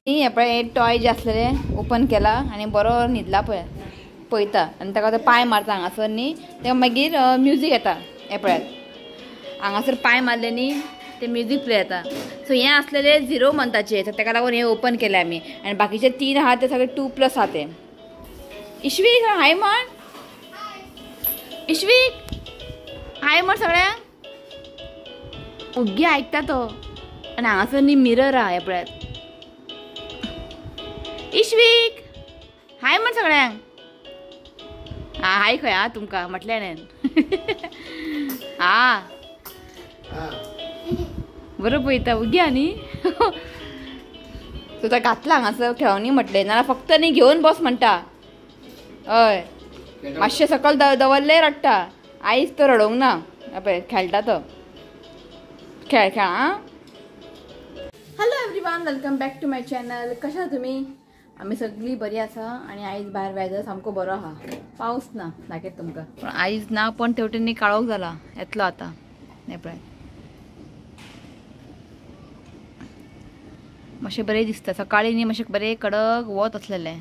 हे पळय टॉय जे आसलेले ओपन केला आनी बरो न्हिदला पळय पळयता आनी ताका तो पांय मारता हांगासर न्ही तेका मागीर म्युजीक येता. हें पळयात हांगासर पांय मारले न्ही ते म्युजीक प्ले जाता. सो हें आसलेले 0 मंथाचे, सो ताका लागून हें ओपन केलें आमी. आनी बाकीचे 3 आहा ते सगळे 2 प्लस आहा ते. इश्वीक हाय म्हण, इश्वीक हाय म्हण सगळ्यांक. ओग्गी आयकता तो. आनी हांगासर न्ही मिरर आहा, हें पळयात. इश्वीक हाय म्हण सगळ्यांक. हा हाय खंय हा तुमकां म्हटलें न्ही. हा बरो पळयता उगी न्ही. सो ताका घातला हांगासर खेळोनी म्हटलें, नाल्यार फक्त न्ही घेवन बस म्हणटा. हय मातशें सकयल दवरलें रडटा. आयज तो रडोवंक ना, पळय खेळटा तो. खेळ खेळ. आं hello everyone, welcome back to my channel. कशें आसा तुमी? आमी सगळीं बरी आसा. आनी आयज भायर वेदर सामको बरो आहा, पावस ना दाखयत तुमकां. पूण आयज ना, पण तेवटेन न्ही काळोख जाला, येतलो आतां. हें पळय मातशें बरें दिसता. सकाळीं न्ही मातशें बरें कडक वत आसलेलें,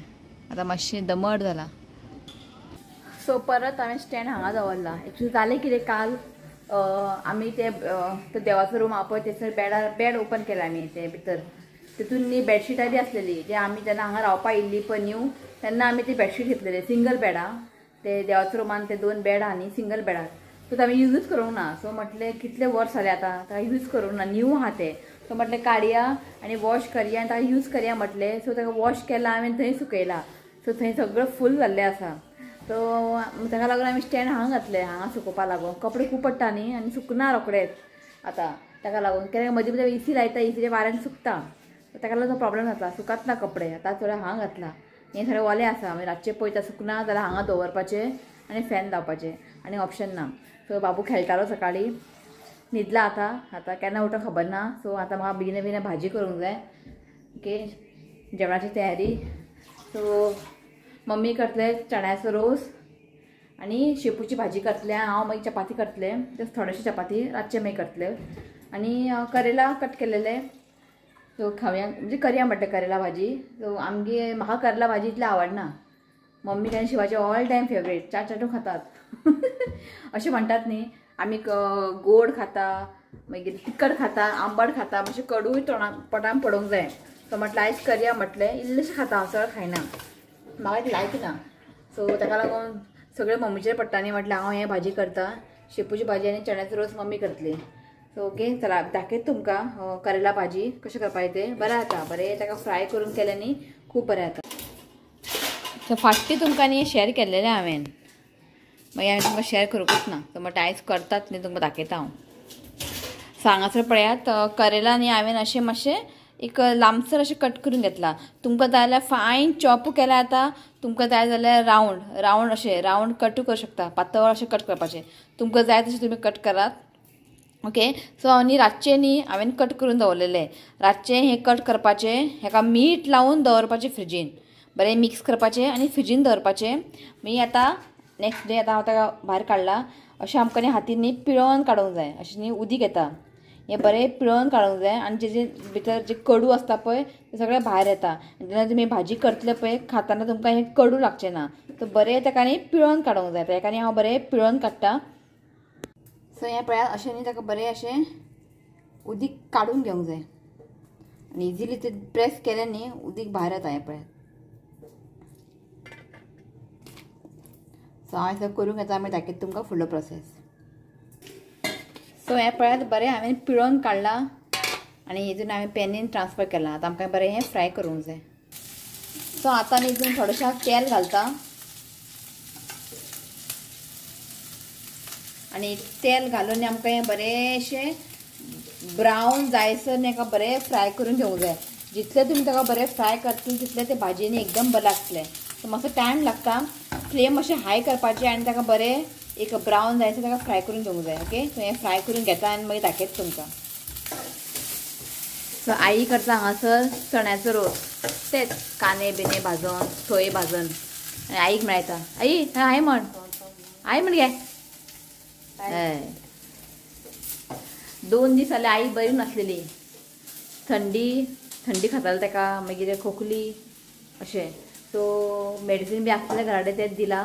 आतां मातशें दमट जाला. सो परत हांवें स्टँड हांगा दवरला. एक्चुली जालें कितें, काल आमी ते देवाचो रूम आहा पळय थंयसर बेड ओपन केला आमी. ते भितर तितून न्ही बेडशिटां बी आसलेली, जे आमी जेन्ना हांगा रावपा येयल्ली पळय न्यू, तेन्ना आमी ती बेडशीट घेतलेले सिंगल बेडां. ते देवाचो रुमान ते 2 बेड आहा न्ही सिंगल बेडार, सो ते आमी युजूच करूंक ना. सो म्हटलें कितले वर्स जाले आतां ताका यूज करूंक ना, न्यू आहा ते. सो म्हटलें काडया आनी वॉश करया आनी ताका यूज करया म्हटलें. सो ताका वॉश केला हांवें, थंय सुकयला. सो थंय सगळें फूल जाल्लें आसा. सो ताका लागून आमी स्टँड हांगा घातलें, हांगा सुकोवपा लागून. कपडे खूब पडटा न्ही आनी सुकना रोखडेच आतां, ताका लागून. कित्याक मदीं मदीं एसी लायता, एसीच्या वाऱ्यान सुकता, ताका लागून प्रॉब्लेम जाता, सुकात ना कपडे. आतां थोडे हांगा घातला, हें थोडे ओले आसा. मागीर रातचें पळयता सुकना जाल्यार हांगा दवरपाचें आनी फॅन लावपाचें, आनी ऑप्शन ना. सो बाबू खेळटालो सकाळीं, न्हिदला आतां. आतां केन्ना उठो खबर ना. सो आतां म्हाका बेगीन बेगीन भाजी करूंक जाय. ओके, जेवणाची तयारी. सो मम्मी करतले चण्याचो रोस आनी शेपूची भाजी करतले. हांव मागीर चपाती करतले, जस्ट थोडेशे चपाती रातचे मागीर करतले. आनी करेला कट केलेले, सो खावया म्हणजे करया म्हटलें करेला भाजी. सो आमगे म्हाका करेला भाजी इतली आवडना. मम्मी आनी शिवाचे ऑल टायम फेवरेट, चाट चाटून खातात. अशें म्हणटात न्ही, आमी गोड खाता, मागीर तिखट खाता, आंबट खाता, मातशें कडूय तोंडाक पोटान पडोवंक जाय. सो म्हटलें आयज करया म्हटलें, इल्लेशें खाता हांव, चड खायना, म्हाका ती लायक ना. सो ताका लागून सगळें मम्मीचेर पडटा न्ही. म्हटलें हांव हें भाजी करता, शेपूची भाजी आनी चण्याचो रोस मम्मी करतली. सो ओके, चला दाखयत तुमकां करेला भाजी कशें करपाचें तें. बरें जाता, बरें ताका फ्राय करून केलें न्ही खूब बरें जाता. सो फाटीं तुमकां न्ही शेअर केल्लेलें हांवें, मागीर हांवें तुमकां शेअर करूंकूच ना. सो म्हटलें आयज करतात न्ही तुमकां दाखयता हांव. सो हांगासर पळयात करेला न्ही हांवें अशें मातशें एक लांबसर अशें कट करून घेतला. तुमकां जाय जाल्यार फायन चॉप केल्यार जाता, तुमकां जाय जाल्यार रावंड रावंड अशें रावंड कटूय करूं शकता, पातळ अशें कट करपाचें. तुमकां जाय तशें तुमी कट करात. ओके, सो हांव न्ही रातचें न्ही हांवें कट करून दवरलेलें. रातचें हें कट करपाचें, हेका मीठ लावन दवरपाचें फ्रिजीन, बरें मिक्स करपाचें आनी फ्रिजीन दवरपाचें. मागीर आतां नेक्स्ट डे आतां हांव ताका भायर काडला. अशें आमकां न्ही हातीन न्ही पिळोन काडूंक जाय, अशें न्ही उदीक येता, हें बरें पिळोन काडूंक जाय. आनी जे भितर जे कडू आसता पळय ते सगळें भायर येता. जेन्ना तुमी भाजी करतले पळय खाताना तुमकां हें कडू लागचें ना. सो बरें ताका न्ही पिळोन काडूंक जाय. ताका न्ही हांव बरें पिळोन काडटा. सो हें पळयात अशें न्ही ताका बरें अशें उदीक काडून घेवंक जाय आनी इजिली ते प्रेस केलें न्ही उदीक भायर येता. हें पळयात. सो हांव सगळें करूंक येता, मागीर दाखयता तुमकां फुडलो प्रोसेस. सो हें पळयात बरें हांवें पिळोन काडलां आनी हितून हांवें पॅनीन ट्रान्सफर केलां. आतां आमकां बरें हें फ्राय करूंक जाय. सो आतां न्ही हितून थोडेशें तेल घालता आनी तेल घालून आमकां हें बरेंशें ब्रावन जायसर न्ही हेका बरें फ्राय करून घेवंक जाय. जितलें तुमी ताका बरें फ्राय करतले तितलें ते भाजयेन एकदम बरें लागतलें. सो मातसो टायम लागता, फ्लेम मातशें हाय करपाचें आनी ताका बरें एक ब्रावन जायसर ताका फ्राय करून घेवंक जाय. ओके, सो हें फ्राय करून घेता आनी मागीर दाखयता तुमकां. सो आई करता हांगासर चण्याचो रोस, तेच कांदे बिने भाजून सोय भाजून आनी आईक मेळटा. आई हाय म्हण, आई म्हण गे. 2 दीस जाले आई बरी नासलेली, थंडी थंडी खाताले ताका, मागीर खोकली अशें. सो मेडिसीन बी आसलें घरा कडेन तें दिलां.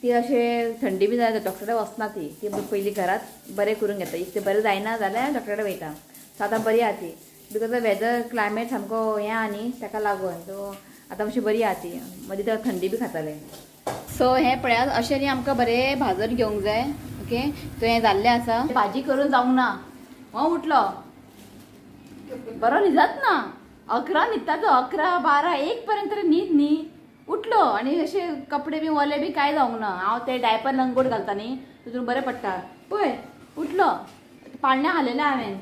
ती अशें थंडी बी जाल्यार डॉक्टरा कडेन वचना ती, ती पयलीं घरात बरें करून घेता. If तें बरें जायना जाल्यार डॉक्टरा कडेन वयता. सो आतां बरी आहा ती, because weather climate सामको हें आहा न्ही ताका लागून. सो आतां मातशी बरी आहा ती, मदीं ताका थंडी बी खातालें. सो हें पळयात अशें न्ही आमकां बरें भाजून घेवंक जाय. ओके, सो हें जाल्लें आसा. भाजी करून जावंक ना, हो उठलो बरो न्हिदत ना, 11 न्हिदता तो, 11, 12, 1 पर्यंत तरी न्हीद न्ही. उठलो आनी अशे कपडे बी ओले बी कांय जावंक ना. हांव ते डायपर लंगोट घालता न्ही तितून बरें पडटा. पळय उठलो, पाळण्या हालयलें हांवें,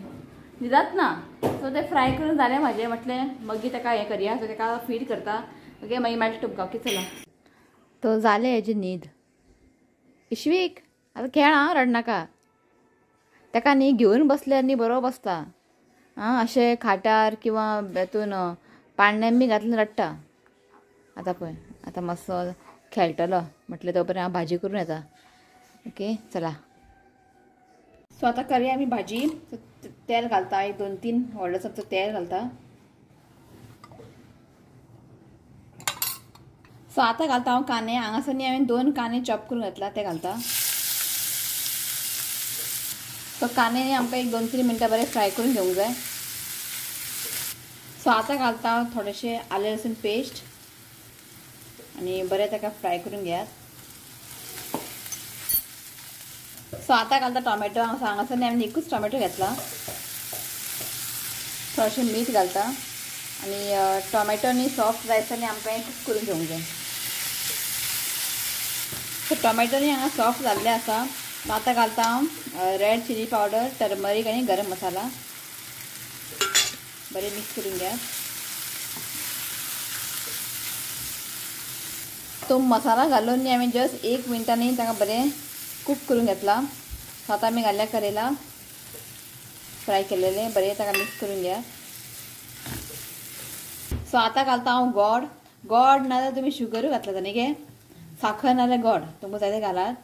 न्हिदत ना. सो ते फ्राय करून जालें म्हाजें, म्हटलें मागीर ताका हें करया. सो ताका फीड करता. ओके, मागीर मेळटा तुमकां. ओके चला. तो जालें हेजी न्हीद. इश्वीक आतां खेळ आं, रडनाका. ताका न्ही घेवन बसल्यार न्ही बरो बसता आं, अशें खाटार किंवा हेतून पाळण्यान बी घातल्यार रडटा. आतां पळय आतां मातसो खेळटलो म्हटलें तो पर्यंत हांव भाजी करून येता. ओके चला. सो आतां करया आमी भाजी. तेल घालता एक 2-3 व्हडलो चमचो तेल घालता. सो आतां घालता हांव कांदे. हांगासर न्ही हांवें 2 कांदे चॉप करून घातला ते घालता. सो कांदे न्ही आमकां एक 2-3 मिनटां बरें फ्राय करून घेवंक जाय. सो आतां घालता हांव थोडेशें आलें लसूण पेस्ट आनी बरें ताका फ्राय करून घेयात. सो आतां घालता टोमॅटो. हांगासर न्ही हांवें एकूच टोमॅटो घेतला. थोडेशें मीठ घालता आनी टोमॅटो न्ही सॉफ्ट जायसर न्ही आमकां हें कुक करून घेवंक जाय. सो टोमॅटो न्ही हांगा सॉफ्ट जाल्ले आसा. आतां घालता हांव रेड चिली पावडर, टर्मरीक आनी गरम मसाला. बरें मिक्स करून घेयात. तो मसाला घालून न्ही हांवें जस्ट 1 मिनटांनी ताका बरें कुक करून घेतला. सो आतां आमी घातल्या करेला फ्राय केलेले, बरें ताका मिक्स करून घेयात. सो आतां घालता हांव गोड. गोड नाजाल्यार तुमी शुगरूय घातला जाता न्ही गे, साखर नाजाल्यार गोड तुमकां जाय तें घालात,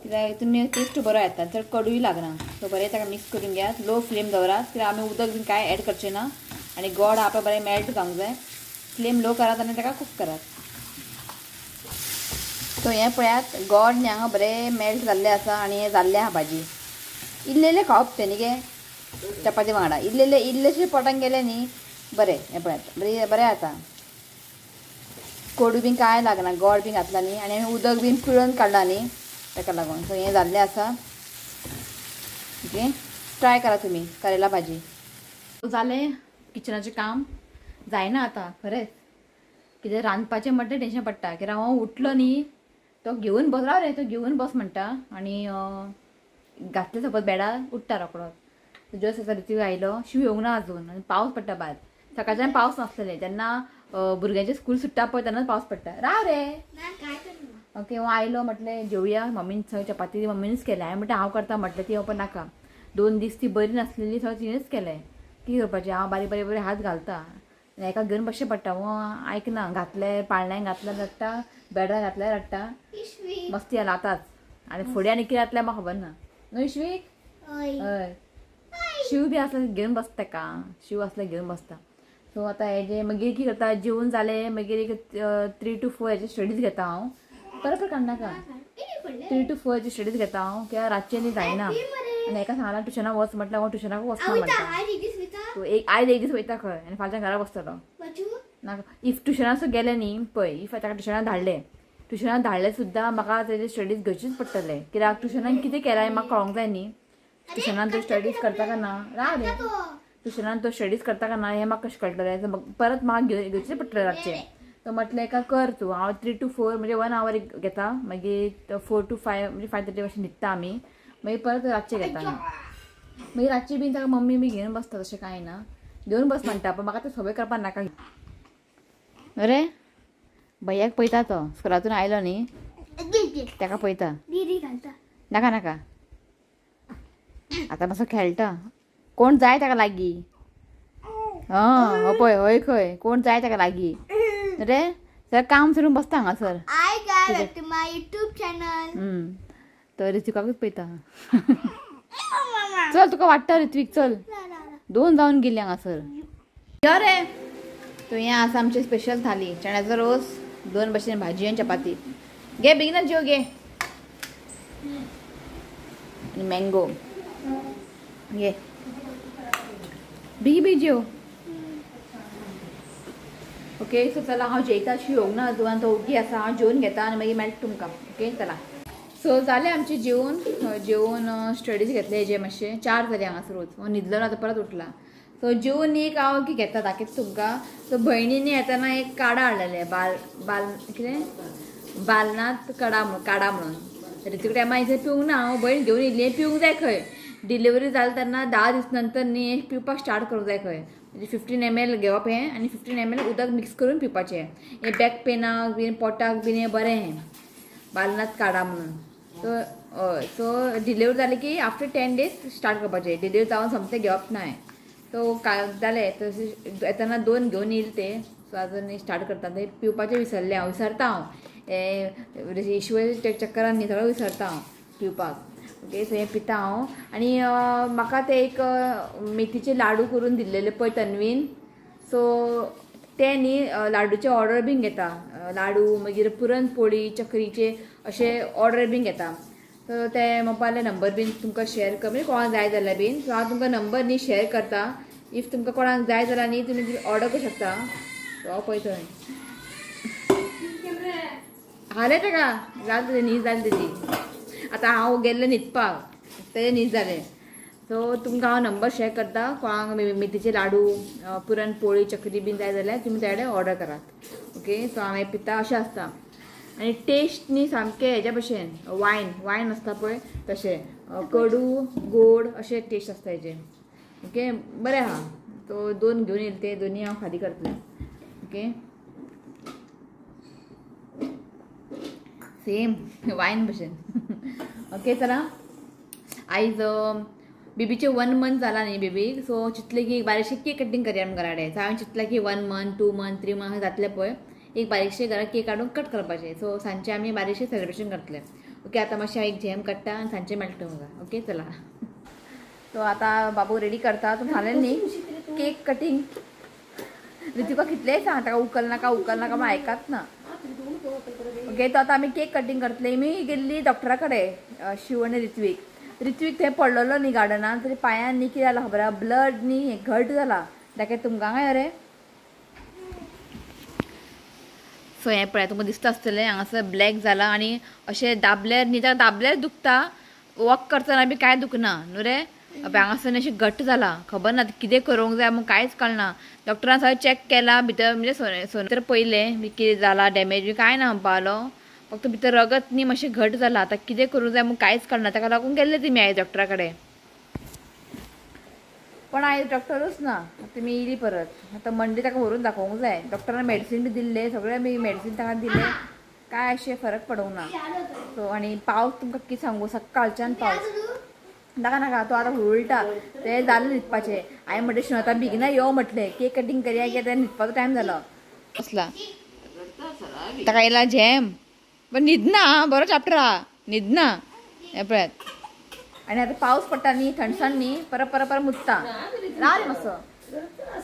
कित्याक हितून टेस्ट बरो येता, चड कडूय लागना. सो बरें ताका मिक्स करून घेयात. लो फ्लेम दवरात, कित्याक आमी उदक बीन कांय एड करचें ना आनी गोड आपलो बरें मेल्ट जावंक जाय. फ्लेम लो करात आनी ताका कुक करात. सो हें पळयात गोड न्ही हांगा बरें मेल्ट जाल्लें आसा आनी हें जाल्लें आहा भाजी. इल्लें खावप तें न्ही गे चपाती वांगडा, इल्लें इल्लेशें पोटान गेलें न्ही बरें. हें पळयात बरें बरें जाता, कोडू बी कांय लागना, गोड बी घातला न्ही आनी उदक बीन पिळून काडला न्ही ताका लागून. सो हें जाल्लें आसा. ओके ट्राय करा तुमी करेला भाजी. जालें किचनाचें काम जायना आतां खरेंच, कितें रांदपाचें म्हटलें टेंशन पडटा. कित्याक हांव उठलो न्ही तो घेवन बस राव रे, तो घेवन बस म्हणटा आनी घातले सपोज बेडार उठ्ठा रोकडो. जस्ट आसा ऋतू आयलो, शिव येवंक ना अजून आनी पावस पडटा भायर. सकाळच्यान पावस नासलेले तेन्ना भुरग्यांचे स्कूल सुट्टा पळय तेन्नाच पावस पडटा. राव रे. ओके हांव आयलो म्हटलें जेवया, मम्मीन सगळी चपाती मम्मीनच केल्या. हांवें म्हटलें हांव करता म्हटलें, ती पण नाका, 2 दीस ती बरी नासलेली सगळें तिणेंच केलें. कितें करपाचें, हांव बारीक बारीक बरें हात घालता आनी एका घेवन बसचें पडटा. हो आयकना, घातलें पाळण्याक घातल्यार रडटा, बेडार घातल्यार रडटा, मस्ती आला आतांच. आनी फुडें आनी कितें जातलें म्हाका खबर ना. न्हू इश्वीक? हय, शिव बी आसल्यार घेवन बसता ताका, शिव आसल्यार घेवन बसता. सो आतां हेजें मागीर कितें करता, जेवन जालें मागीर एक 3 to 4 हेजे स्टडीज घेता हांव. परत परत काडनाका. 3 to 4 हेजे स्टडीज घेता हांव, कित्याक रातचें न्ही जायना. आनी एका सांगलां ट्युशनाक वच म्हटल्यार हांव ट्युशनाक वचना म्हणटा. एक आयज एक दीस वयता खंय आनी फाल्यां घरा बसतलो नाका. If ट्युशनाक सुद्दां गेलें न्ही पळय, if ताका ट्युशनाक धाडलें, ट्युशनाक धाडलें सुद्दां म्हाका तेजे स्टडीज घेवचेच पडटले. कित्याक ट्युशनान कितें केलां म्हाका कळोंक जाय न्ही. ट्युशनान तो स्टडीज करता काय ना, राव रे, ट्युशनान तो स्टडीज करता काय ना हें म्हाका कशें कळटलें. परत म्हाका घेवचें पडटलें रातचें. तो म्हटलें का कर तूं, हांव 3 to 4 म्हणजे 1 our घेता, मागीर 4 to 5 म्हणजे 5:30 अशें न्हिदता आमी, मागीर परत रातचें घेता आमी. मागीर रातचें बीन ताका मम्मी बी घेवन बसता, तशें कांय ना, घेवन बस म्हणटा, पण म्हाका तें सवय करपाक नाका. अरे भैयाक पळयता तो स्कुलातून आयलो न्ही ताका पळयता. नाका नाका, आतां मातसो खेळटा. कोण जाय ताका लागीं, हय पळय हय खंय कोण जाय ताका लागीं. रे सर काम सोडून बसता हांगासर. तो ऋत्विकाकूच पळयता. चल तुका वाडटा ऋत्विक, चल 2 जावन गेली हांगासर. यो रे सो हें आसा आमची स्पेशल थाली, चण्याचो रोस, 2 भशेन भाजी आनी चपाती. घे बेगीन जेव घे. आनी मँगो घे, बेगी बेगी जेव. ओके सो चला हांव जेयता, शिवोंक ना अजून, आनी तो ओगी आसा. हांव जेवन घेता आनी मागीर मेळटा तुमकां. ओके चला. सो जालें आमचें जेवन, जेवन स्टडीज घेतले हेजे मातशें 4 जाले हांगासरूच. हांव न्हिदलो ना आतां परत उठला. सो जेवन एक हांव की घेता दाखयता तुमकां. सो भयणीनी येतना एक काडा हाडलेलें, बाल बाल कितें बालनाथ कडा काडा म्हणून. ऋतिक टायमार इतलें पिवंक ना हांव, भयण घेवन येयल्ली पिवंक जाय खंय. डिलिव्हरी जाली तेन्ना 10 दीस नंतर न्ही पिवपाक स्टार्ट करूंक जाय खंय. म्हणजे 15 ml घेवप हें आनी 15 ml उदक मिक्स करून पिवपाचें. हें बॅक पेनाक बीन पोटाक बीन हें बरें हें बालनाथ काडा म्हणून. सो हय, सो डिलिव्हरी जाली की आफ्टर 10 days start करपाचें. डिलिव्हरी जावन सोमतें घेवप ना. सो जालें तशें येतना 2 घेवन येयले ते. सो आजून स्टार्ट करता ते पिवपाचें विसरलें हांव, विसरता हांव हें ईश्वर चक्करान न्ही सगळें विसरता हांव पिवपाक. ओके सो हें पिता हांव. आनी म्हाका ते एक मेथीचे लाडू करून दिल्लेले पळय तन्वीन, सो ते न्ही लाडूचे ऑर्डर बीन घेता. लाडू मागीर पुरणपोळी चकरीचे अशे ऑर्डर बीन घेता. सो ते मोबायला नंबर बीन तुमकां शेअर कर, म्हणजे कोणाक जाय जाल्यार बीन. सो हांव तुमकां नंबर न्ही शेअर करता, if तुमकां कोणाक जाय जाल्यार न्ही तुमी ऑर्डर करूं शकता. सो हांव पळयता हालें ताका जालें तुजें न्हीद जाली तेजी. आतां हांव गेल्लें न्हिदपाक, तेजें न्हीद जालें. सो तुमकां हांव नंबर शेअर करता, कोणाक मेथीचे लाडू पुरणपोळी चकरी बीन जाय जाल्यार तुमी त्या कडेन ऑर्डर करात. ओके सो हांव हें पिता अशें आसता. आनी टेस्ट न्ही सामकें हेज्या भशेन वायन वायन आसता पळय तशें, कडू गोड अशें टेस्ट आसता हेजें. ओके बरें आहा. सो 2 घेवन येयले ते दोनी हांव खाली करतलें. ओके सेम वायन भशेन. ओके चला आयज बेबीचे 1 मंथ जाला न्ही बेबीक. सो चिंतलें की एक बारीकशें केक कटींग करया आमी घरा कडेन. सो हांवें चिंतलें की 1 मंथ 2 मंथ 3 मंथ जातलें पळय, एक बारीकशें घरा केक हाडून कट करपाचें. सो सांजचें आमी बारीकशें सेलिब्रेशन करतले. ओके आतां मातशें हांव एक झेम काडटा आनी सांजचें मेळटा तुमकां. ओके चला. सो आतां बाबू रेडी करता, तूं जालें न्ही केक कटींग. ऋतिका कितलेंय सांग ताका उकल नाका उकल नाका म्हण आयकात ना. ओके तो आतां आमी केक कटींग करतले. मी गेल्ली डॉक्टरा कडेन शिव आनी ऋत्वीक. ऋत्वीक थंय पडलेलो न्ही गार्डनान, तरी पांयान न्ही कितें जालां खबर आहा, ब्लड न्ही घट जाला. दाखय तुमकां काय अरे. सो हें पळय तुमकां दिसता आसतलें हांगासर ब्लॅक जाला आनी अशें दाबल्यार न्ही, ताका दाबल्यार दुखता, वॉक करतना बी कांय दुखना न्हू रे. हांगासर अशें घट्ट जाला, खबर ना कितें करूंक जाय म्हूण कांयच कळना. डॉक्टरान सगळें चॅक केलां भितर, म्हणजे भितर पयलें कितें जाला डॅमेज बी कांय ना म्हणपालो, फक्त भितर रगत न्ही मातशें घट जाला. आतां कितें करूंक जाय म्हूण कांयच कळना. ताका लागून गेल्ले तुमी आयज डॉक्टरा कडेन, पण आयज डॉक्टरूच ना. तुमी येयली परत. आतां मंडे ताका व्हरून दाखोवंक जाय. डॉक्टरान मेडिसीन बी दिल्लें, सगळें बी मेडिसीन ताका दिलें, कांय अशें फरक पडूंक ना. सो आनी पावस तुमकां कितें सांगू, सकाळच्यान पावस. नाका नाका तो आतां हुळटा तें जालें न्हिदपाचें. हांवें म्हटलें शिव आतां बेगिना यो म्हटलें, केक कटींग करया की आतां न्हिदपाचो टायम जालो. कसला ताका येयला झेम, पण न्हिदना बरो चॅप्टर आहा, न्हिदना हें पळयात. आनी आतां पावस पडटा न्ही, थंडसाण न्ही, परत परत परत मुत्ता राव रे मातसो,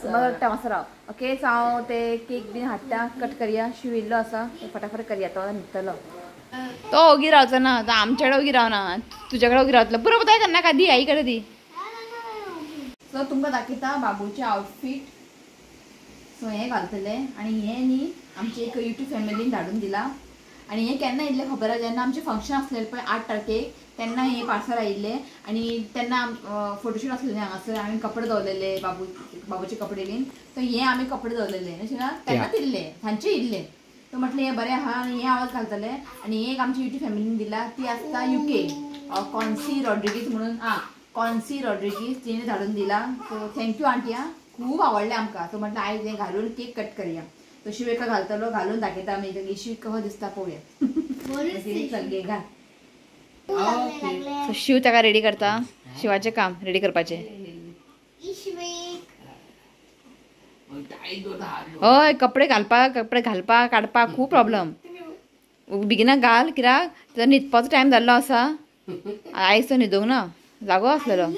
रडटा मातसो राव. ओके सो हांव ते केक बीन हाडटा, कट करया. शिव येयल्लो आसा, फटाफट करया, तो आतां न्हिदतलो. तो ओगी रावचो ना, तो आमचे कडेन ओगी रावना, तुज्या कडेन ओगी रावतलो. पुरो पळय करनाका, दी आई कडेन दी. सो तुमकां दाखयता बाबूचें आउटफीट. सो हें घालतलें आनी हें न्ही आमचे एक यूट्यूब फॅमिलीन धाडून दिलां. आनी हें केन्ना येयल्लें खबर आसा, जेन्ना आमचें फंक्शन आसलेलें पळय 8 तारखेक, तेन्ना हें पार्सल आयिल्लें. आनी तेन्ना फोटोशूट आसलेलें हांगासर, आमी कपडे दवरलेले बाबूचे कपडे बीन. सो हे आमी कपडे दवरलेले अशें ना, तेन्ना दिल्ले सांजचे येयल्ले. सो म्हटलें हें बरें आहा आनी हें हांव घालतलें. आनी एक आमची यूट्यूब फॅमिलीन दिला, ती आसता युके कॉन्सी रॉड्रिगीज म्हणून, आं कॉन्सी रॉड्रिगीज तिणें धाडून दिला. सो thank you aunty, आं खूब आवडलें आमकां. सो म्हटलें आयज हें घालून केक कट करया. तो शिव एका घालतलो, घालून दाखयता आमी शिव कसो दिसता पळोवया. चल घे घाल. सो शिव ताका रेडी करता, शिवाचें काम रेडी करपाचें. हय कपडे घालपाक, कपडे घालपाक काडपाक खूब प्रॉब्लम. बेगिना घाल कित्याक तर न्हिदपाचो टायम जाल्लो आसा. आयज तो न्हिदूंक ना, जागो आसलेलो.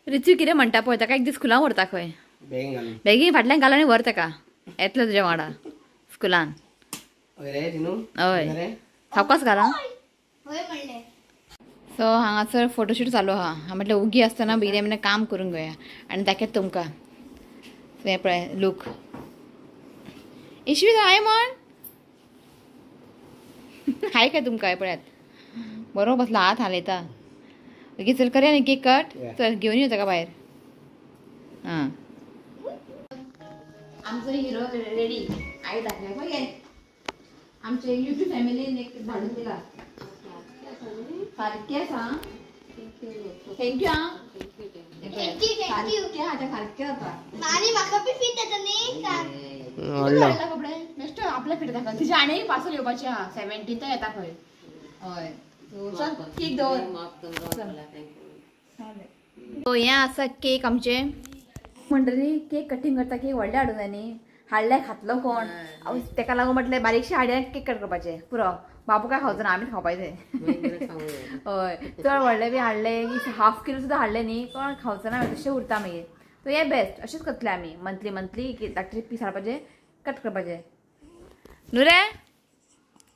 ऋतू कितें म्हणटा पळय, ताका एक दीस स्कुलान व्हरता खंय. बेगीन फाटल्यान घाल आनी व्हर ताका येतलो तुज्या वांगडा स्कुलान. हय सावकास घाला. सो हांगासर फोटोशूट चालू आहा. हांव म्हटलें उगी आसतना बेगीन बेगीन काम करून घेवया आनी दाखयता तुमकां. सो हें पळय लूक. इशवी हाय म्हण हाय काय तुमकां. हें पळयात बरो बसला हात हालयता. ओके चल करया न्ही केक कट. चल घेवन यो ताका भायर. हां आमचो हिरो रेडी. आई दाखय पळय आमचे युट्यूब फॅमिलीन एक धाडून दिला. सारकें आसा. Thank you. आं सारकें हाच्या सारकें जाता. कपडे बेश्टे आपले फिट जाता. तिचे आनी एक पार्सल येवपाचें आहा 17th येता खंय. हय चल केक दवर. सो हें आसा केक आमचें. म्हणटरी केक कटींग करता. केक व्हडलें हाडूंक जाय न्ही. हाडले खातलो कोण तेका लागून म्हटलें बारीकशें हाडल्या केक कट करपाचें पुरो. बाबू काय खावचो ना आमीच खावपाचें. हय चड व्हडले बी हाडले हाफ किलो सुद्दां हाडले न्ही कोण खावचो ना तशें उरता मागीर. सो हें बेस्ट अशेंच करतले आमी मंथली मंथली धाकटे पीस हाडपाचे कट करपाचे. न्हू रे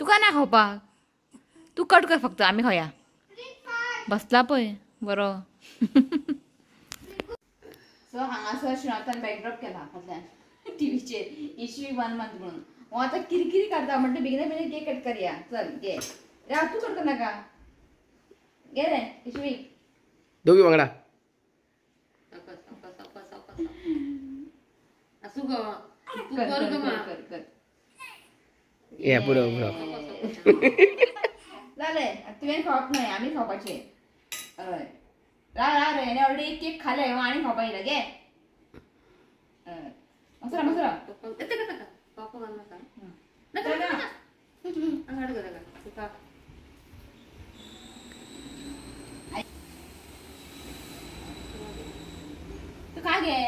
तुका ना खावपाक तूं कट कर फक्त आमी खावया. बसला पळय बरो. सो हांगासर श्रीनाथान बॅकड्रॉप केला फाटल्यान टीव्हीचेर इशवी 1 मंथ म्हणून. हो आतां किरकिरी काडटा म्हणटा बेगीन बेगीन केक कट करया. चल घे रे तूं कट कर नाका. घे रे इशवी दोगी वांगडा. कर ये पुरो पुरो जालें. तुवें खावप न्हय आमी खावपाचें. हय रा रा रे हेणें ऑलरेडी एक केक खाले आनी खावपा येयला. घे मसरा मसरा तू का घे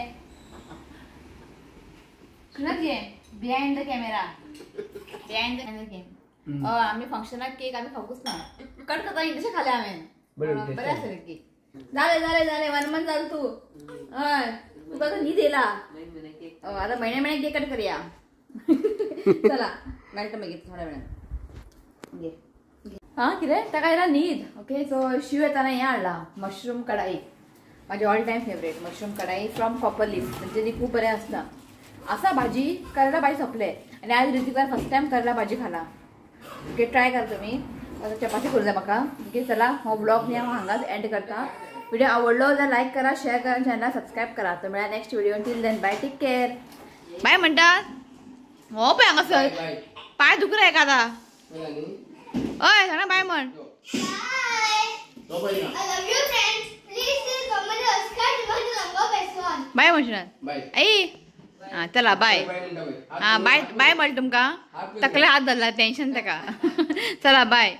खरंच घे. Behind the camera behind the camera. आमी फंक्शनाक केक आमी खावकूच ना. कट करता तशें खालें हांवें. बरें आसलें केक. जालें जालें जालें 1 मंथ जालें तूं. हय तुका आतां न्हीद येयला. आतां म्हयन्या म्हयन्याक केक कट करया. चला मेळटा मागीर थोड्या वेळान. घे हां कितें ताका येयला न्हीद. ओके सो शीव येताना हें हाडला मशरूम कढाई. म्हाजी all time favourite mushroom kadai from Copper Leaf. म्हणजे ती खूब बरें आसता. आसा भाजी करला भाजी सोंपले आनी आयज ऋतिकान फर्स्ट टायम करला भाजी खाला. ओके ट्राय कर तुमी. आतां चपाती करूं जाय म्हाका. ओके चला हो ब्लॉग न्ही हांव हांगाच एंड करता. व्हिडिओ आवडलो जाल्यार लायक करा शेअर करा चॅनला सबस्क्रायब करा. तर मेळ्या next video. Till then bye take care. Bye म्हणटात हो पळय हांगासर पांय दुखरा एका आतां. हय सांगा बाय म्हण. बाय म्हणशीत आई. आं चला बाय. आं बाय बाय म्हणटा तुमकां. तकले हात धरला टेन्शन ताका. चला बाय.